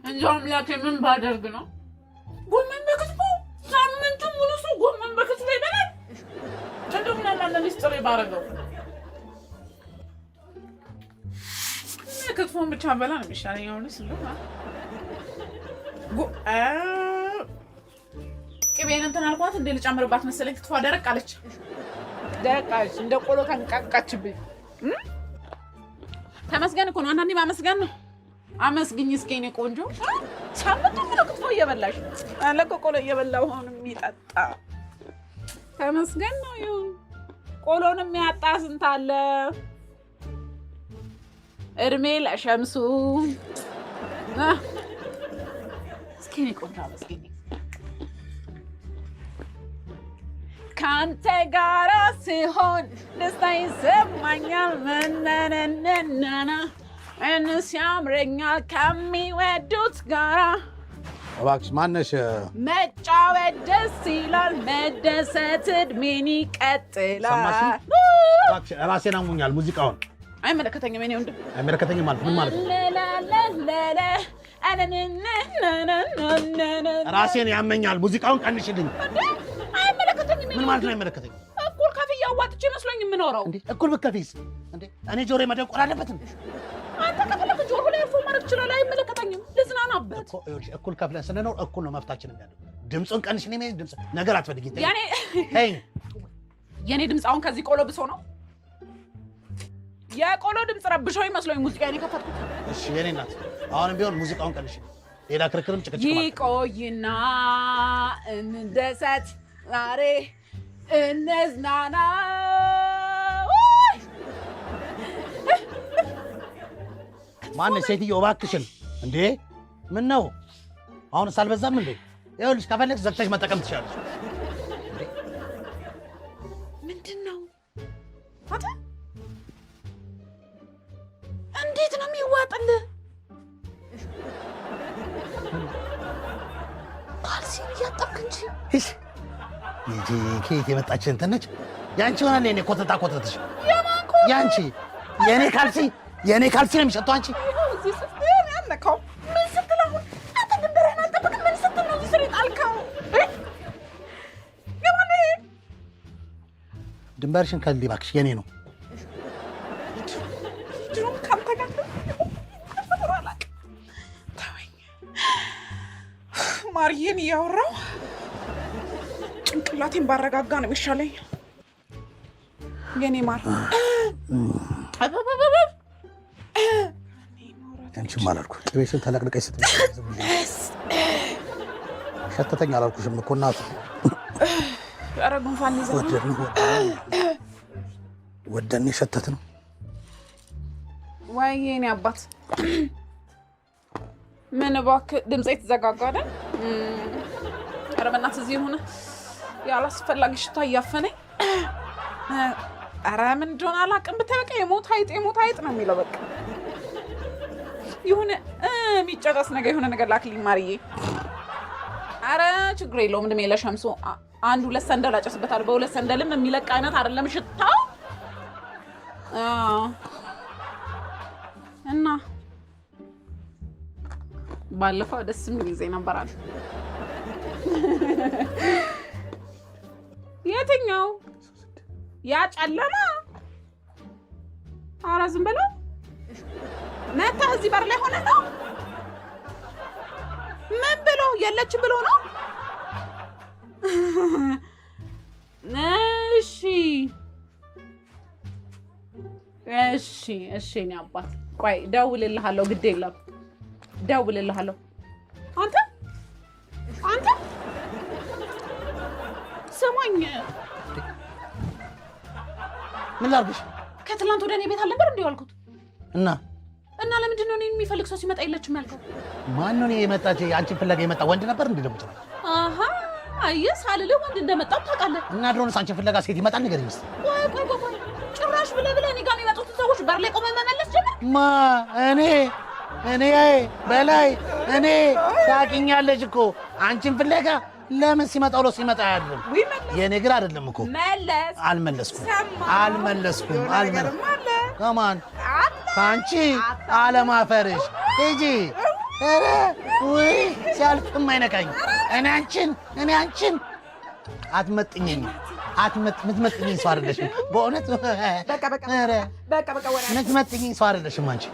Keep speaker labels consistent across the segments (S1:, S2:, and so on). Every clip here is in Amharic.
S1: እንጂ አምላኬ ምን ባደርግ ነው? ጎመን በክትፎ ሳምንቱን ሙሉ ሰው ጎመን በክትፎ ይበላል። እንደው ምን አለ አንዳንዴ ጥሬ ባረገው ክትፎን ብቻ በላ ነው የሚሻለኝ። አሁንስ እንደው ቅቤን እንትን አልኳት እንደ ልጨምርባት መሰለኝ። ክትፎ ደረቅ አለች፣ ደረቅ አለች፣ እንደ ቆሎ ተንቃቃችብኝ። ተመስገን እኮ ነው አንዳንዴ ማመስገን ነው። አመስግኝ እስኪ የእኔ ቆንጆ። ሳምንቱን ሙሉ ክትፎ እየበላሽ አለቆ ቆሎ እየበላሁ አሁን የሚጠጣ ተመስገን ነው። ይሁን ቆሎን የሚያጣ ስንት አለ። እድሜ ለሸምሱ። እስኪ የእኔ ቆንጆ አመስግኝ። ከአንተ ጋራ ሲሆን ደስታ ይሰማኛል። መነነነነና እንስ ያምረኛል ከሚወዱት ጋራ
S2: እባክሽ ማነሽ?
S1: መጫወት ደስ ይላል፣ መደሰት እድሜን ይቀጥላል።
S2: እባክሽ ራሴን አሞኛል። ሙዚቃውን
S1: አይመለከተኝም። እኔ ወንድም
S2: አይመለከተኝም ማለት ምን ማለት ነው? ራሴን ያመኛል። ሙዚቃውን ቀንሽልኝ።
S1: አይመለከተኝም።
S2: ምን ማለት ነው አይመለከተኝም?
S1: እኩል ከፍዬ አዋጥቼ መስሎኝ የምኖረው።
S2: እንዴ እኩል ብከፊስ? እንዴ እኔ ጆሮዬ መደንቆር አለበትም።
S1: አንተ ከፈለክ ጆሮ ላይ earphone ማድረግ ትችላለህ። አይመለከተኝም። ልዝናናበት
S2: እኮ ይኸውልሽ፣ እኩል ከፍለን ስንኖር እኩል ነው መብታችንም ያለው። ድምፁን ቀንሽ። እኔ ድምፅ ነገር አትፈልጊ።
S1: የኔ
S2: ተይኝ።
S1: የኔ ድምፅ አሁን ከዚህ ቆሎ ብሶ ነው። የቆሎ ድምፅ ረብሾ ይመስለኝ ሙዚቃ የከፈትኩት።
S2: እሺ የኔ እናት፣ አሁንም ቢሆን ሙዚቃውን ቀንሽ። ሌላ ክርክርም ጭቅጭቅ
S1: ይቆይና እንደሰት ዛሬ እንዝናና።
S2: ማነሽ ሴትዮ እባክሽን። እንዴ ምን ነው አሁንስ አልበዛም እንዴ? ይኸውልሽ ከፈለግሽ ዘግተሽ መጠቀም ትችላለሽ።
S1: ምንድን ነው አንተ? እንዴት ነው የሚዋጥልህ? ካልሲን እያጠብክ እንጂ።
S2: ይቺ ከየት የመጣች እንትን ነች? ያንቺ ሆናል። የኔ ኮተታ ኮተትሽ ያንቺ የኔ ካልሲ የኔ ካልሲ ነው የሚሸተው። አንቺ
S1: ምን ስትል አሁን አንተ ድንበርህን አልጠብቅም። ምን ስትል ነው እዚህ ስር የጣልከው?
S2: ድንበርሽን ከልይ እባክሽ፣ የኔ ነው።
S1: ድሮም ከአንተ ጋር አላውቅም። ተወኝ ማርዬን እያወራሁ ጭንቅላቴን ባረጋጋ ነው የሚሻለኝ። የኔ ማር
S2: አንቺም አላልኩ ቅቤሽን ተለቅልቀሽ ስትመጪ ሸተተኝ አላልኩሽም እኮ እናቱ።
S1: ኧረ ጉንፋን ይዘህ
S2: ወደን የሸተት ነው
S1: ወይ የኔ አባት? ምን እባክህ ድምፄ የተዘጋጋ አይደል? ኧረ በእናትህ እዚህ የሆነ ያላስፈላጊ ሽታ እያፈነኝ። ኧረ ምን እንደሆነ አላውቅም። ብታይ በቃ የሞት አይጥ የሞት አይጥ ነው የሚለው። በቃ የሆነ የሚጨረስ ነገር የሆነ ነገር ላክልኝ ማርዬ። ኧረ ችግር የለውም እድሜ ለሸምሶ አንድ ሁለት ሰንደል አጨስበታለሁ። በሁለት ሰንደልም የሚለቅ አይነት አይደለም ሽታው። እና ባለፈው ደስ የሚል ጊዜ ነበር አሉ። የትኛው ያ ጨለማ? ኧረ ዝም ብለው መታ እዚህ በር ላይ ሆነ ነው። ምን ብሎ የለችም ብሎ ነው? እሺ እሺ እሺ፣ የእኔ አባት ቆይ ደውልልሃለሁ። ግድ የለም ደውልልሃለሁ። አንተ አንተ ስማኝ፣
S2: ምን ላድርግሽ?
S1: ከትላንት ወደ እኔ ቤት አልነበር እንዲሁ አልኩት።
S2: እና
S1: እና ለምንድን ነው እኔን የሚፈልግ ሰው ሲመጣ የለችም ያልከው?
S2: ማን ነው የመጣች? አንቺን ፍለጋ የመጣ ወንድ ነበር እንዴ? ደግሞ ጭራሽ።
S1: አሃ አየህ፣ ሳልልህ ወንድ እንደመጣም ታውቃለህ።
S2: እና ድሮንስ አንቺን ፍለጋ ሴት ይመጣል? ንገሪኝ እስኪ።
S1: ቆይ ቆይ ቆይ ቆይ፣ ጭራሽ ብለህ ብለህ እኔ ጋር የሚመጡትን ሰዎች በር ላይ ቆመህ መመለስ ጀመርክ?
S2: ማ እኔ እኔ በላይ እኔ ታውቂኛለሽ እኮ አንቺን ፍለጋ ለምን ሲመጣ ብሎ ሲመጣ አያድርም። የኔ እግር አይደለም እኮ
S1: መለስ።
S2: አልመለስኩም አልመለስኩም አልመለስኩም። ከማን ከአንቺ አለማፈርሽ ሂጂ። ኧረ ውይ ሲያልፍም አይነካኝ። እኔ አንቺን እኔ አንቺን አትመጥኝኝ፣ የምትመጥኝኝ ሰው አይደለሽም። በእውነት የምትመጥኝኝ ሰው አይደለሽም አንቺ።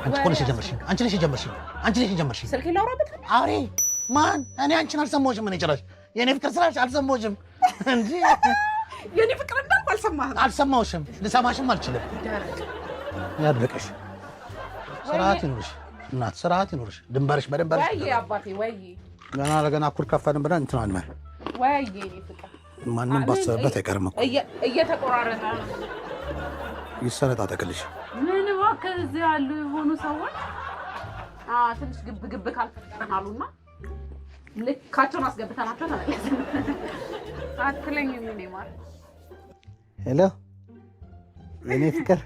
S2: አንቺ እኮ ነሽ የጀመርሽኝ። አንቺ ነሽ የጀመርሽኝ። አንቺ ነሽ የጀመርሽኝ።
S1: ስልኬን ላውራበት።
S2: አውሪ። ማን? እኔ አንቺን አልሰማሁሽም። እኔ ጭራሽ የኔ ፍቅር ስራሽ አልሰማሁሽም። እንጂ
S1: የኔ ፍቅር እንዳልኩ አልሰማህም።
S2: አልሰማሁሽም። ልሰማሽም አልችልም። ያድርቅሽ። ስርዓት ይኑርሽ እናት፣ ስርዓት ይኑርሽ። ድንበርሽ በድንበርሽ።
S1: ወይ አባቴ ወይ
S2: ገና ለገና እኩል ከፈልን ብለን እንትን አንበል።
S1: ወይ የኔ ፍቅር
S2: ማንም ባሰበበት አይቀርም እኮ
S1: እየተቆራረጠ ነው።
S2: ይሰነጣጠቅልሽ።
S1: ምን እባክህ እዚህ ያሉ የሆኑ ሰዎች ትንሽ ግብ ግብ ካልፈጠረን አሉና ልካቸውን አስገብተናቸው ተመለስን። አትለኝም እኔ ማር።
S2: Hello የኔ ፍቅር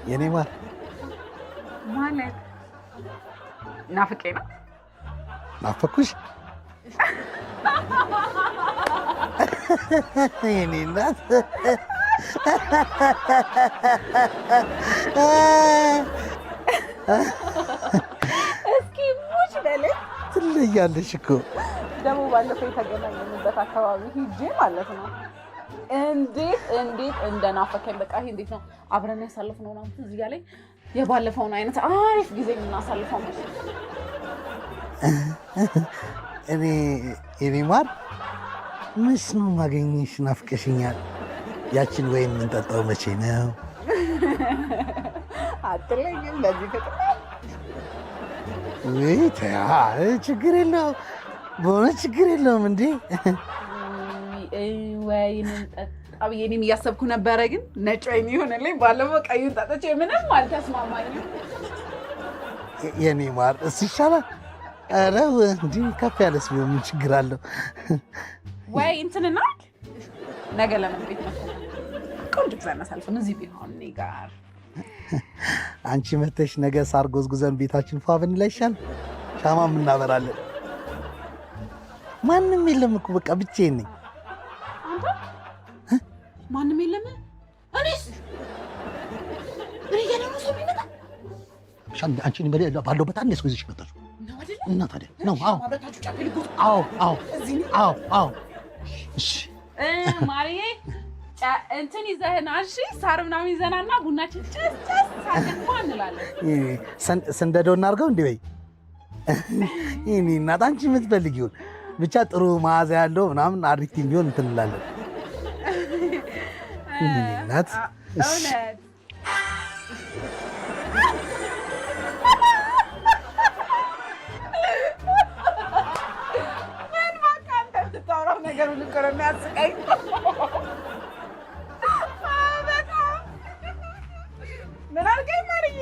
S2: የኔ ማር።
S1: ማለት ናፍቄ ነው።
S2: ናፈኩሽ የኔ እናት።
S1: እስኪ ሙች በለኝ።
S2: ትለያለሽ እኮ።
S1: ደግሞ ባለፈው የተገናኘንበት አካባቢ ሂጄ ማለት ነው እንዴት እንዴት እንደናፈከኝ በቃ ይሄ እንዴት ነው አብረን ያሳለፍነው ምናምን ትዝ እያለኝ የባለፈውን አይነት አሪፍ ጊዜ የምናሳልፈው መስሎኝ።
S2: እኔ የኔ ማር መች ነው የማገኝሽ? ናፍቀሽኛል። ያችን ወይን የምንጠጣው መቼ ነው?
S1: አትለኝም በዚህ ፍጥነት።
S2: ውይ ተይ፣ ችግር የለውም በእውነት ችግር የለውም። እንዴ
S1: ወይን እንጠጣ ብዬ እኔም እያሰብኩ ነበረ፣ ግን ነጭ ወይን ይሆንልኝ። ባለፈው ቀዩን ጠጥቼ ምንም አልተስማማኝም።
S2: የኔ ማር እሱ ይሻላል። ኧረ እንዲህ ከፍ ያለስ ቢሆን ምን ችግር አለው?
S1: ወይ እንትን እናድርግ፣ ነገ ለምን ቤት መተን ቆንጆ ጊዜ አናሳልፍም? እዚህ ቢሆን እኔ ጋር።
S2: አንቺ መተሽ ነገ ሳር ጎዝጉዘን ቤታችን ፏ ብንል አይሻልም? ሻማም እናበራለን። ማንም የለም እኮ በቃ ብቻዬን ነኝ።
S1: አንተ ማንም የለም? እኔስ እኔ እያለ ነው ሰው የሚመጣ?
S2: አንቺ ባለሁበት አንድ ሰው ይዘሽ መጣሽ
S1: ነው አይደለ?
S2: እና ታዲያ ነው። አዎ
S1: አብረታችሁ ጫፍ ልጎት።
S2: አዎ አዎ
S1: እዚህ ነው።
S2: አዎ አዎ። እሺ
S1: ማርዬ እንትን ይዘህና፣ እሺ ሳር ምናምን ይዘናና ቡናችን ጨስ ጨስ አድርገን ፏ እንላለን።
S2: ስንደዶ እናድርገው እንዴ? ወይ የእኔ እናት አንቺ የምትፈልጊውን ብቻ ጥሩ መዓዛ ያለው ምናምን አሪፍ ቢሆን እንትን እንላለን። የእኔ እናት
S1: እውነት ምን እባክህ አንተ የምታወራው ነገር ሁሉ እኮ ነው የሚያስቀኝ። በጣም ምን አልከኝ ማርዬ?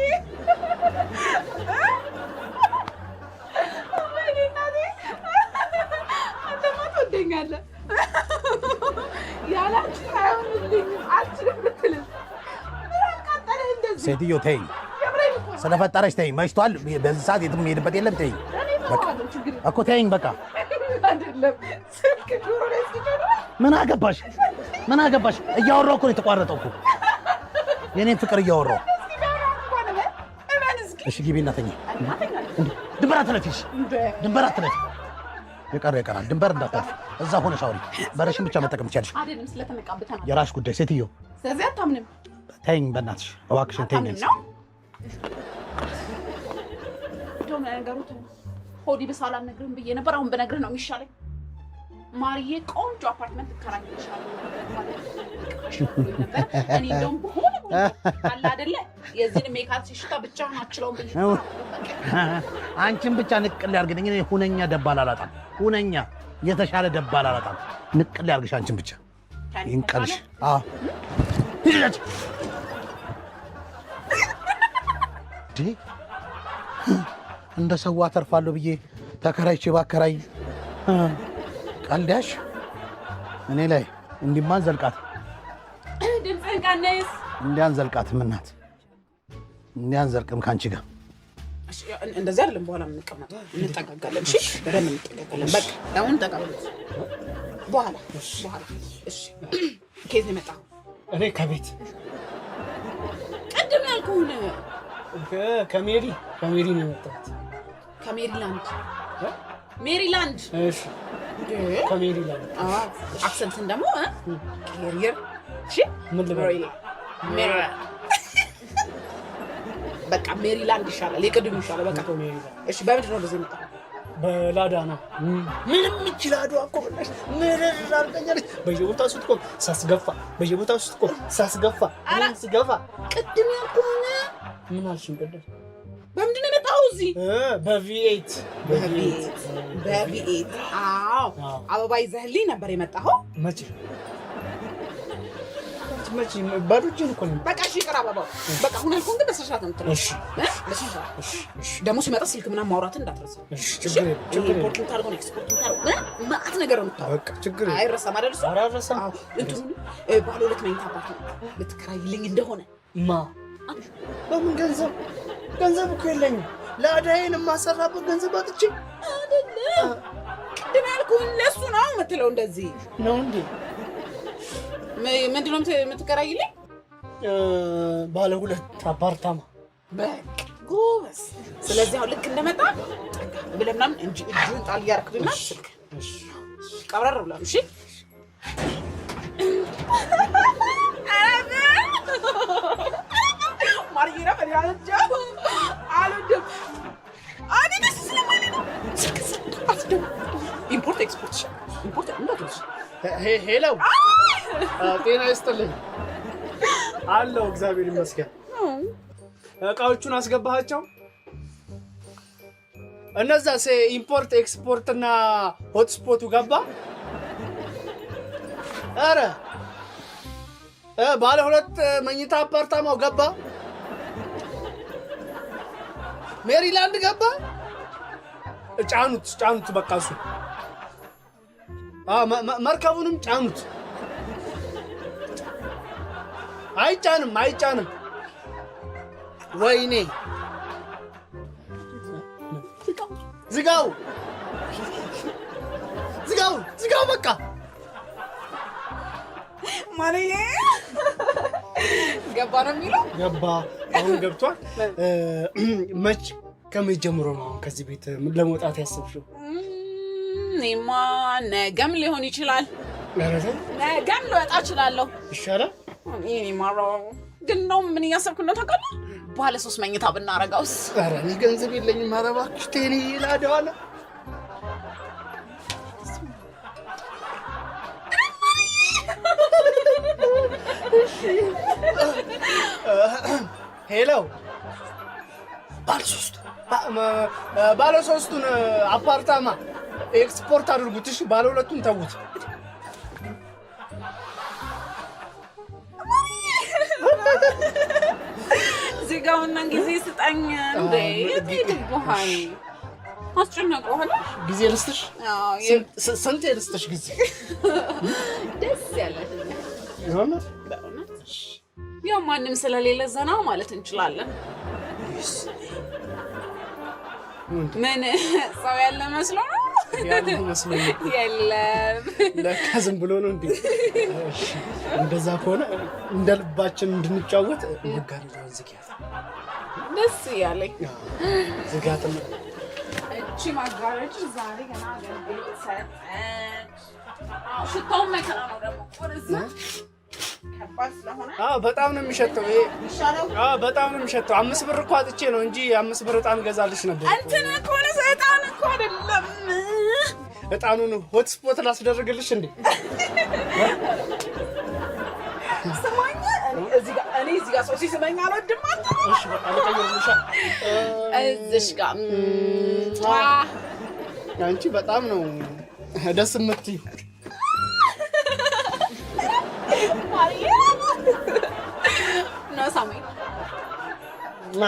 S1: ወይኔ እናቴ አንተማ ትወደኛለህ። ያላንቺ አይሆንልኝም አልችልም ብትልም ምን አቃጠለህ እንደዚህ?
S2: ሴትዮ ተይኝ፣
S1: የምሬን እኮ ነው።
S2: ስለፈጠረሽ ተይኝ። መሽቷል። በዚህ ሰዓት የትም የምሄድበት የለም። ተይኝ
S1: እኔ እተዋለሁ፣ ችግር የለም።
S2: እኮ ተይኝ በቃ።
S1: አይደለም ስልክ ጆሮ ላይ እስኪጮህ ድረስ።
S2: ምን አገባሽ? ምን አገባሽ? እያወራሁ እኮ ነው የተቋረጠው እኮ የኔን ፍቅር እያወራሁ።
S1: እስኪ ቢያወራ እንኳን እመን እመን እስኪ።
S2: እሺ ግቢና ተኚ።
S1: እናተኛለን።
S2: እንዴ ድንበር አትለፊ። እሺ
S1: እንዴ
S2: ድንበር አትለፊ። የቀረ ይቀራል። ድንበር እንዳታልፊ። እዛ ሆነሽ አውሪ። በረሽን ብቻ መጠቀም ትችያለሽ።
S1: አይደለም ስለተነቃብተናል።
S2: የራስሽ ጉዳይ ሴትዮ።
S1: ስለዚህ አታምንም።
S2: ተይኝ በእናትሽ እባክሽን ተይኝ።
S1: አታምንም ነው? እንደውም ለነገሩ ተው፣ ሆድ ይብሳል አልነግርህም ብዬ ነበር። አሁን ብነግርህ ነው የሚሻለኝ። ማርዬ ቆንጆ አፓርትመንት እከራይልሻለሁ ነበር። እኔ እንደውም በሆነ አለ አይደለ የዚህን ሜካፕ ሽታ ብቻህን አትችለውም ብዬ
S2: አንቺን ብቻ ንቅል ያርግልኝ። እኔ ሁነኛ ደባል አላጣም። ሁነኛ የተሻለ ደባል አላጣም። ንቅል ያርግሽ አንቺን ብቻ ይንቀልሽ። አዎ ይላች እንዴ እንደ ሰው አተርፋለሁ ብዬ ተከራይቼ ባከራይ ቀልዳሽ እኔ ላይ እንዲማን ዘልቃት
S1: ድምፅህን ቀንስ።
S2: እንዲያን ዘልቃትም እናት እንዲያን ዘልቅም ካንቺ ጋር
S1: እሺ፣ እንደዚህ አይደለም። በኋላ የምንቀመጠው እንጠጋጋለን። እሺ፣ በደንብ እንጠጋጋለን። በቃ አሁን ጠጋ በሉት። በኋላ በኋላ። እሺ፣ ከየት ነው የመጣኸው?
S3: እኔ ከቤት።
S1: ቅድም ያልኩህን።
S3: ከሜሪ ነው የመጣሁት።
S1: ከሜሪላንድ። ሜሪላንድ።
S3: እሺ፣ ከሜሪላንድ።
S1: Accent ን ደግሞ ኬሪየር። እሺ።
S3: ምን ልበል?
S1: ሜሪላንድ። በቃ ሜሪላንድ ይሻላል፣ የቅድሙ ይሻላል። በቃ።
S3: ሜሪላንድ።
S1: እሺ፣ በምንድን ነው እንደዚህ የመጣው?
S3: በላዳ ነው። ምንም ይችላሉ እኮ በላሽ ምርር አድርጋኛለች። በየቦታው ስትቆም ሳስገፋ፣ በየቦታው ስትቆም ሳስገፋ፣ ምንም ስገፋ።
S1: ቅድም ያልኩህን።
S3: ምን አልሽኝ ቅድም?
S1: በምንድን ነው የመጣኸው እዚህ?
S3: በ V8።
S1: በ V8፣ በ V8። አዎ።
S3: አዎ።
S1: አበባ ይዘህልኝ ነበር የመጣኸው።
S3: መቼ መቼ? ባዶ እጄን እኮ ነው።
S1: በቃ እሺ፣ ይቅር አበባው። በቃ አሁን ያልኩህን ግን በስነ ስርዓት ነው የምትለው።
S3: እሺ።
S1: እ? በስነ ስርዓት።
S3: እሺ እሺ።
S1: ደግሞ ሲመጣ ስልክ ምናምን ማውራትን እንዳትረሳ።
S3: እሺ፣ ችግር የለም፣ ችግር የለም።
S1: Import የምታደርገውን ኤክስፖርት የምታደርገው መዓት ነገር ነው የምታወራው።
S3: በቃ ችግር የለም።
S1: አይረሳም አይደል እሱ?
S3: ኧረ አልረሳም።
S1: አዎ፣ እንትኑን ባለ ሁለት መኝታ አፓርትመንት ልትከራይልኝ እንደሆነ።
S3: ማ በምን ገንዘብ? ገንዘብ እኮ የለኝም። ላዳዬን የማሰራበት ገንዘብ አጥቼ።
S1: አይደለም፣ ቅድም ያልኩህን ለእሱ ነው የምትለው እንደዚህ።
S3: ነው እንዴ?
S1: ምንድን ነው የምትከራይልኝ?
S3: ባለ ሁለት አፓርታማ።
S1: በቃ ጎበዝ። ስለዚህ አሁን ልክ እንደመጣ ጠጋ ብለህ ምናምን እንጂ እጁን ጣል እያደረክ ምናምን ስልክ
S3: እሺ።
S1: ቀብረር ብለህ፣ እሺ። ማርዬ ነበር ያለችው። አልወድም፣ እኔ ደስ ስለማይለኝ ነው። ስልክ አትደውል። Import export import እንዳትረሽ።
S3: Hello፣ ጤና ይስጥልኝ። አለው፣ እግዚአብሔር ይመስገን። እቃዎቹን አስገባሃቸው? እነዛ import export እና hotspot ኡ ገባ? ኧረ ባለ ሁለት መኝታ አፓርታማው ገባ? ሜሪላንድ ገባ? ጫኑት፣ ጫኑት። በቃ እሱ መርከቡንም ጫኑት። አይጫንም፣ አይጫንም። ወይኔ፣ ዝጋው፣ ዝጋው፣ ዝጋው። በቃ።
S1: ማለዬ ገባ ነው የሚለው።
S3: ገባ። አሁን ገብቷል። መች ከመቼ ጀምሮ ነው አሁን ከዚህ ቤት ለመውጣት ያሰብሽው?
S1: እኔማ ነገም ሊሆን ይችላል።
S3: ኧረ ተይ።
S1: ነገም ልወጣ እችላለሁ።
S3: ይሻላል።
S1: የኔ ማሮ ግን ነው ምን እያሰብክ ነው ታውቃለህ? ባለ ሶስት መኝታ ብናረጋውስ?
S3: ኧረ እኔ ገንዘብ የለኝም። ኧረ እባክሽ ተይ፣ እኔ ላደዋለሁ። Hello፣ ባለ ሶስቱን አፓርታማ ኤክስፖርት አድርጉት። እሺ፣ ባለ ሁለቱን ተዉት።
S1: ዜጋውና ጊዜ ስጠኝ እንዴ! የት ሄድብሃል? አስጨነቀዋል።
S3: ጊዜ ልስጥሽ? ስንቴ ልስጥሽ ጊዜ?
S1: ደስ ያለህ።
S3: የሆነ
S1: በእውነት ያው ማንም ስለሌለ ዘና ማለት እንችላለን። ምን ሰው ያለ መስሎ ነው?
S3: ያለ መስሎኝ እኮ።
S1: የለም።
S3: ለካ ዝም ብሎ ነው እንዴ? እሺ፣ እንደዛ ከሆነ እንደ ልባችን እንድንጫወት መጋረጃውን ዝጊያት።
S1: ደስ እያለኝ።
S3: ዝጋት።
S1: እቺ ማጋረጃ ዛሬ ገና አገልግሎት ሰጠች። አዎ፣ ሽታውን መከራ ነው ደግሞ ወደዛ ከባድ ስለሆነ።
S3: አዎ፣ በጣም ነው የሚሸተው። ይሄ
S1: ይሻለው።
S3: አዎ፣ በጣም ነው የሚሸተው። 5 ብር እኮ አጥቼ ነው እንጂ 5 ብር እጣን ገዛልሽ ነበር።
S1: እንትን እኮ ነው፣ እጣን እኮ አይደለም።
S3: እጣኑን hotspot ላስደርግልሽ እንዴ?
S1: ስማኝ፣ እኔ እዚህ ጋር ሰው ሲስመኝ አልወድም። አንተ
S3: እሺ፣ በቃ ልቀይርልሻ።
S1: እዚሽ ጋር።
S3: አንቺ በጣም ነው ደስ የምትይው።
S1: ነው ሳመኝ።
S3: ማ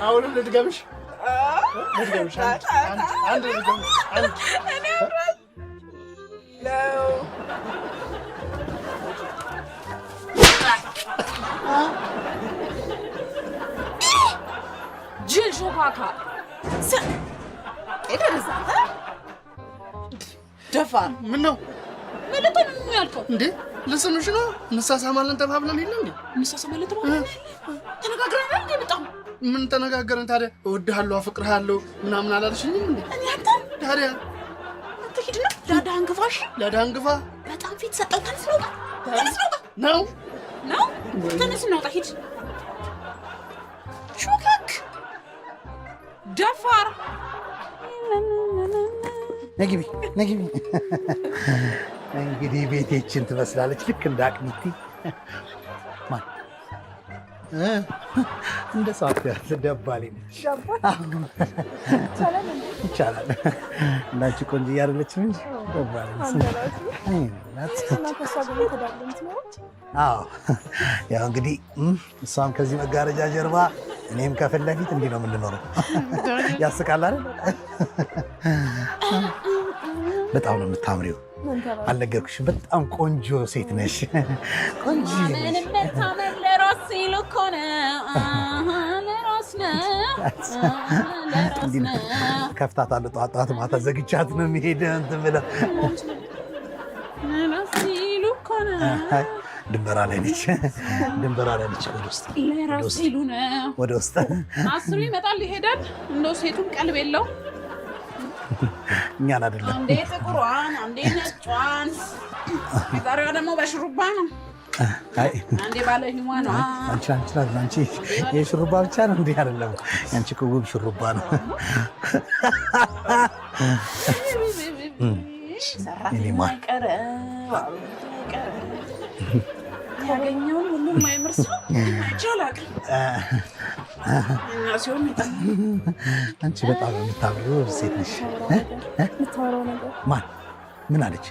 S3: አሁንም ልድገምሽ፣ ልድገምሽ፣ አንድ አንድ አንድ ልድገምሽ፣ አንድ።
S1: እኔ አምራለሁ። ጅል ሾካካ የደረሰ አንተ ደፋር።
S3: ምን ነው?
S1: ምን ልትሆን ነው ያልከው?
S3: እንዴ? ልስምሽ ነው። እንሳሳማለን ተባብለን የለ እንዴ?
S1: እንሳሳማለን ተባብለን ተነጋግረናል እንዴ? በጣም
S3: ምን ተነጋገርን ታዲያ? እወድሃለሁ፣ አፈቅርሃለሁ ምናምን አላልሽኝም እንዴ?
S1: እኔ አንተን
S3: ታዲያ
S1: አንተ ሂድና ላዳህን ግፋ። እሺ
S3: ላዳህን ግፋ።
S1: በጣም ፊት ሰጠው። ተነስ እንውጣ፣ ተነስ እንውጣ።
S3: ነው
S1: ነው፣ ተነስ እንውጣ። ሂድ ሹካክ ደፋር።
S2: ነግቢ ነግቢ። እንግዲህ ቤቴችን ትመስላለች ልክ እንደ አቅሚቲ። ማን እንደ ሰው አትያት፣ ደባሌ ነች። ይቻላል። እንዳንቺ ቆንጆ እያደለችም እንጂ ደባሌ ነች። አዎ ያው እንግዲህ እሷም ከዚህ መጋረጃ ጀርባ እኔም ከፊት ለፊት እንዲህ ነው የምንኖረው። ያስቃል አይደል? በጣም ነው የምታምሪው። አልነገርኩሽም፣ በጣም ቆንጆ ሴት ነሽ። ቆንጆ
S1: ምንም መታመን ለራስ ሲሉ እኮ ነው። ለራስ ነው፣ ለራስ ነው።
S2: ከፍታታለሁ። ጠዋት ጠዋት ማታ ዘግቻት ነው የሚሄደው እንትን ብለው
S1: ለራስ ሲሉ እኮ ነው።
S2: ድንበራ ላይ ነች፣ ድንበራ ላይ ነች። ወደ ውስጥ
S1: ለራስ ሲሉ ነው።
S2: ወደ ውስጥ
S1: አስሩ ይመጣል ይሄዳል። እንደው ሴቱም ቀልብ የለው።
S2: እኛን አይደለም።
S1: አንዴ ጥቁሯን፣ አንዴ ነጯን። የዛሬዋ ደግሞ በሽሩባ ነው።
S2: አይ
S1: አንዴ ባለ ሂሟ ነው።
S2: አንቺ አንቺ አንቺ የሽሩባ ብቻ ነው እንዲህ አይደለም። አንቺ እኮ ውብ ሽሩባ ነው።
S1: ሰራተኛ አይቀርም፣ አሮጊቱ አይቀርም። ያገኘውን ሁሉ የማይምር ሰው አይቼ አላውቅም። እኛ ሲሆን ይጣል።
S2: አንቺ በጣም ነው የምታምሪው ሴት ነሽ።
S4: የምታወራው ነገር
S2: ማን ምን አለች?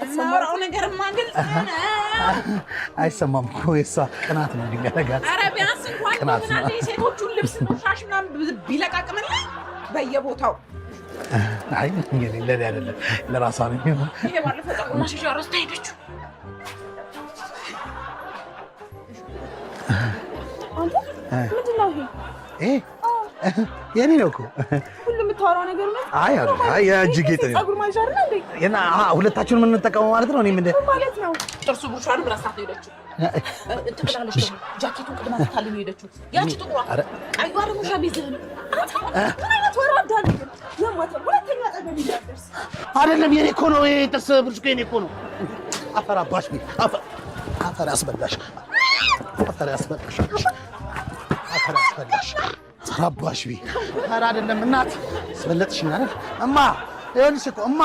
S1: የማወራው ነገርማ ግልጽ ነው።
S2: አይሰማም እኮ የእሷ ቅናት ነው እንዲህ የሚያደርጋት።
S1: ኧረ ቢያንስ እንኳን
S2: ቅናት
S1: ምን አለ
S2: ነው።
S1: የሴቶቹን ልብስ ሻሽ ምናምን ቢለቃቅምልኝ በየቦታው።
S2: አይ እንግዲህ ለእኔ አይደለም ለራሷ ነው የሚሆነው።
S1: ይሄ ባለፈው ጠቁር ማስያዣ ረስታ ሄደችው።
S4: አንተ ምንድን ነው ይሄ?
S2: ይሄ የኔ ነው እኮ።
S4: ሁሉ የምታወራው ነገር ነው?
S2: አይ አይደለም፣ አይ የእጅ ጌጥ ነው።
S4: ፀጉር ማንሻ አይደል እንዴ?
S2: እና ሁለታችሁን የምንጠቀመው ማለት ነው። እኔም እንደ
S4: ማለት ነው።
S1: ጥርሱ ብሩሿንም ረስታት ነው የሄደችው። እንትን ብላለች ደግሞ ጃኬቱን ቅድማ ትታልኝ ነው የሄደችው። ያቺ ጥቁሯ፣ ቀይዋ ደግሞ ሸሚዝህን።
S4: አንተ ምን አይነት ወራዳ ነህ ግን? የማታ ሁለተኛ አጠገብ እንዳትደርስ።
S2: አይደለም የኔ እኮ ነው። ይሄ ጥርስ ብሩሽ እኮ የኔ እኮ ነው። አፈር አባሽ ቢል አፈር አፈር ያስበላሽ፣ አፈር ያስበላሽ፣ አፈር ያስበላሽ። አፈር አባሽ ቢል ኧረ አይደለም እናት አስበለጥሽኝ አይደል? እማ ይኸውልሽ እኮ እማ